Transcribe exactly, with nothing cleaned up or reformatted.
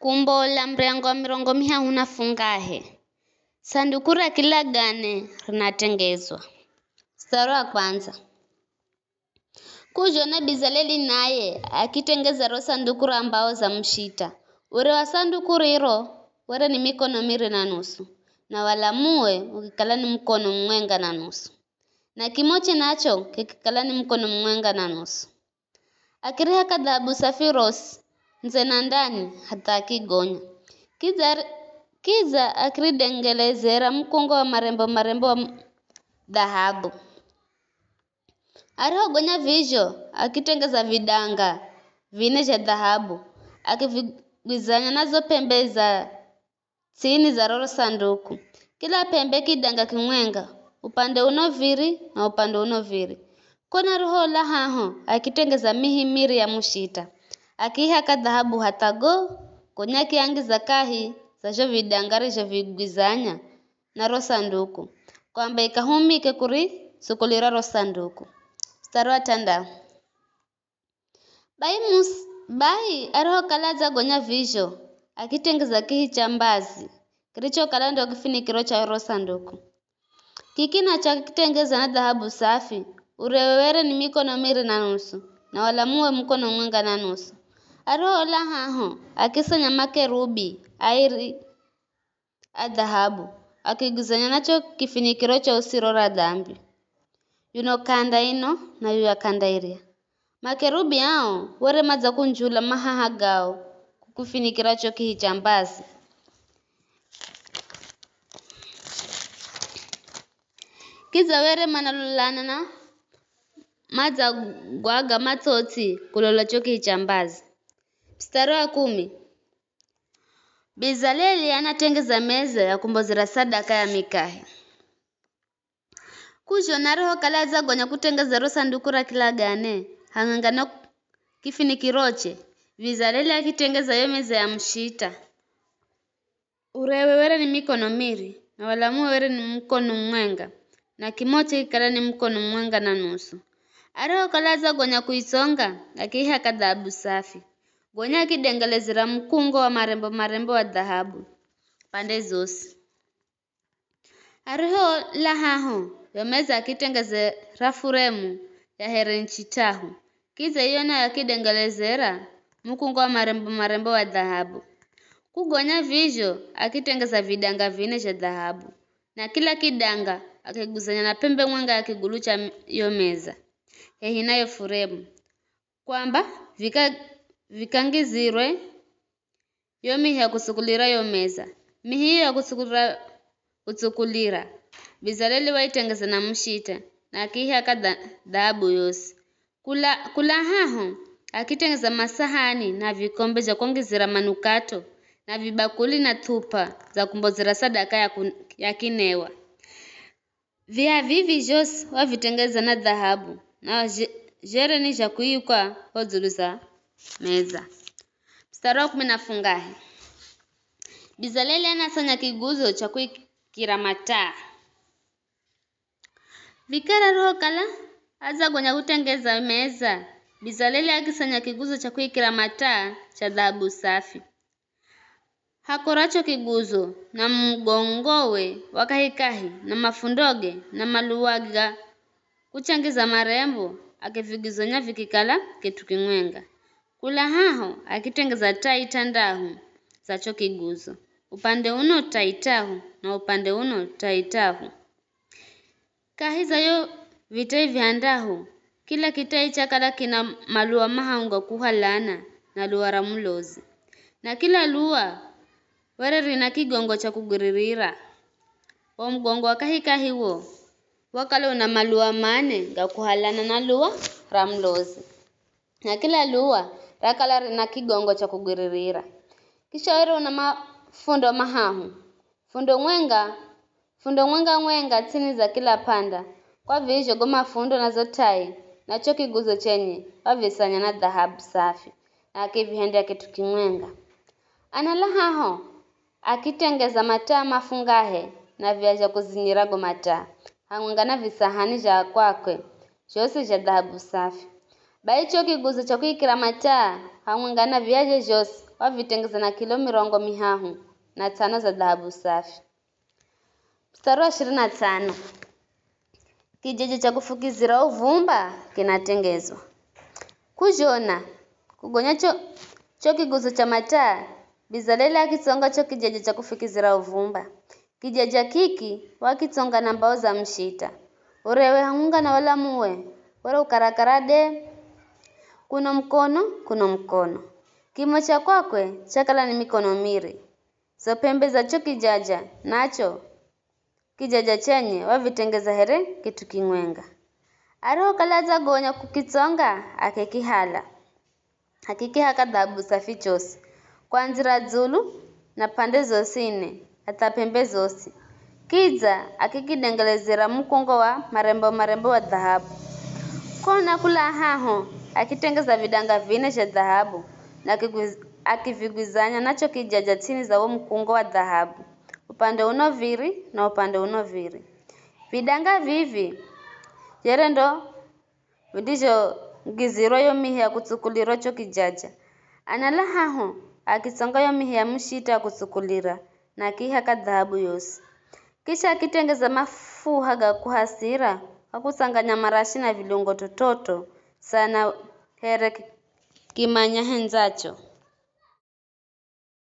Kumbola muryango wa mirongo mihahu na fungahe. Sanduku ra kila gane rinatengezwa. Mstari wa kwanza. K'uzhona Bizaleli naye akitengeza ro sanduku ra mbao za mushita. Ure wa sanduku riro were ni mikono miri na nusu, na walamue ukikala ni mukono mumwenga na nusu, na kimoche nacho kikikala ni mukono mumwenga na nusu. Akirihaka dhahabu safi rosi, ndze na ndani, hatha akigonya. Kidza, kidza akiridengelezera mukungo wa marembo-marembo wa dhahabu. Arihogonya vizho, akitengeza vidanga vine zha dhahabu, akivigwizanya na zo p'embe za tsini za roro sanduku. Kila p'embe kidanga kimwenga, upande uno viri na upande uno viri. Kona arihola haho, akitengeza mihimiri ya mushita, akiihaka dhahabu hatha go, gonya akiangiza kahi za zho vidanga arizhovigwizanya na ro sanduku, kwamba ikahumike kurisukulira ro sanduku. Mstari wa tandatu. Bai Mus-, bai arihokala adzagonya vizho, akitengeza kihi cha mbazi, kirichokala ndo kifinikiro cha ro sanduku. Kiki nacho akitengeza na dhahabu safi, urewe were ni mikono miri na nusu, na walamue mukono mwenga na nusu. Arihola haho, akisanya makerubi airi a dhahabu, akigwizanya nacho kifinikiro cha usiro ra dhambi. Yuno k'anda ino na yuya k'anda irya. Makerubi ao were madzakunjula mahaha gao kukifinikira cho kihi cha mbazi. Kidza were manalolana na madzagwaga matsotsi kulola cho kihi cha mbazi. Mstari wa kumi. Bizaleli anatengeza meza ya kumbozera sadaka ya mikahe. K'uzhona arihokala adzagonya kutengeza ro sanduku ra kilagane, hamwenga no kifinikiroche, Bizaleli akitengeza yo meza ya mushita. Urewe were ni mikono miri, na walamue were ni mukono mumwenga, na kimoche kikala ni mukono mumwenga na nusu. Arihokala adzagonya kuitsonga, akiihaka dhahabu safi. Gonya akidengelezera mukungo wa marembo-marembo wa dhahabu pande zosi. Arihola haho, yo meza akitengezera furemu ya here nchi tahu, kidza iyo nayo akidengelezera mukungo wa marembo-marembo wa dhahabu. Kugonya vizho, akitengeza vidanga vine zha dhahabu, na kila kidanga akiguzanya na p'embe mwenga ya kigulu cha yo meza, hehi na yo furemu, kwamba vika-, vikangizirwe yo mihi ya kutsukulira yo meza. Mihi iyo ya kutsukulira, kutsukulira, Bizaleli waitengeza na mushita, na akiihaka dha-, dhahabu yosi. Kula, kula haho, akitengeza masahani na vikombe zha kwangizira manukato, na vibakuli na thupa za kumbozera sadaka ya kun-, ya kinewa. Viha vivi zhosi wavitengeza na dhahabu, na zhe-, zhere ni zha kuikwa ho dzulu za meza. Mstari wa kumi na fungahe. Bizaleli anasanya kiguzo cha kuikira mataa. Vikara arihokala adzagonya kutengeza meza, Bizaleli akisanya kiguzo cha kuikira mataa cha dhahabu safi. Hakora cho kiguzo, na mugongowe wa kahikahi, na mafundoge, na maluwa ga kuchangiza marembo, akivigizonya vikikala kit'u kimwenga. Kula haho, akitengeza tai tandahu za cho kiguzo, upande uno tai tahu, na upande uno tai tahu. Kahi za yo vitai vihandahu, kila kitai chakala kina maluwa mahahu ga kuhalana na luwa ra mulozi, na kila luwa were rina kigongo cha kugwiririra. Wo mugongo wa kahikahi wo wakala una maluwa mane ga kuhalana na luwa ra mulozi, na kila luwa rakala rina kigongo cha kugwiririra. Kisha were una mafundo mahahu, fundo mwenga, fundo mwenga-mwenga ts'ini za kila p'anda. Kwa vizho go mafundo na zo tai, na cho kiguzo chenye, wavisanya na dhahabu safi, na akivihendya kit'u kimwenga. Anala haho, akitengeza mataa mafungahe na viya zha kuzinyira go mataa, hamwenga na visahani zha kwakwe, zhosi zha dhahabu safi. Bai cho kiguzo cha kuikira mataa hamwenga na viaja zhosi wavitengeza na kilo mirongo mihahu na tsano za dhahabu safi. Mstari wa ishirini na tsano. Kijaja cha kufukizira uvumba kinatengezwa. Kuzhona, kugonya cho, cho kiguzo cha mataa, Bizaleli akitsonga cho kijaja cha kufukizira uvumba. Kijaja kiki wakitsonga na mbao za mshita. Urewe hamwenga na ulamuwe, were ukarakara de. Kuno mukono, kuno mukono. Kimo cha kwakwe chakala ni mikono miri. Zo p'embe za cho kijaja, nacho kijaja chenye wavitengeza here kit'u kimwenga. Arihokala adzagonya kukitsonga, akikihala. Akikihaka dhahabu safi chosi, kwandzira dzulu na p'ande zosi nne, hatha p'embe zosi. Kidza akikidengelezera mukungo wa marembo-marembo wa dhahabu. Kona kula haho, akitengeza vidanga vine zha dhahabu, na akigwiz-, akivigwizanya na cho kijaja ts'ini za wo mukungo wa dhahabu, upande uno viri na upande uno viri. Vidanga vivi zhere ndo vindizhongizirwa yo mihi ya kutsukulirwa cho kijaja. Anala haho, akitsonga yo mihi ya mushita ya kutsukulira, na akihaka dhahabu yosi. Kisha akitengeza mafuha ga kuhasira kwa kutsanganya marashi na vilungo tototo sana here ki-, kimanya hendzacho.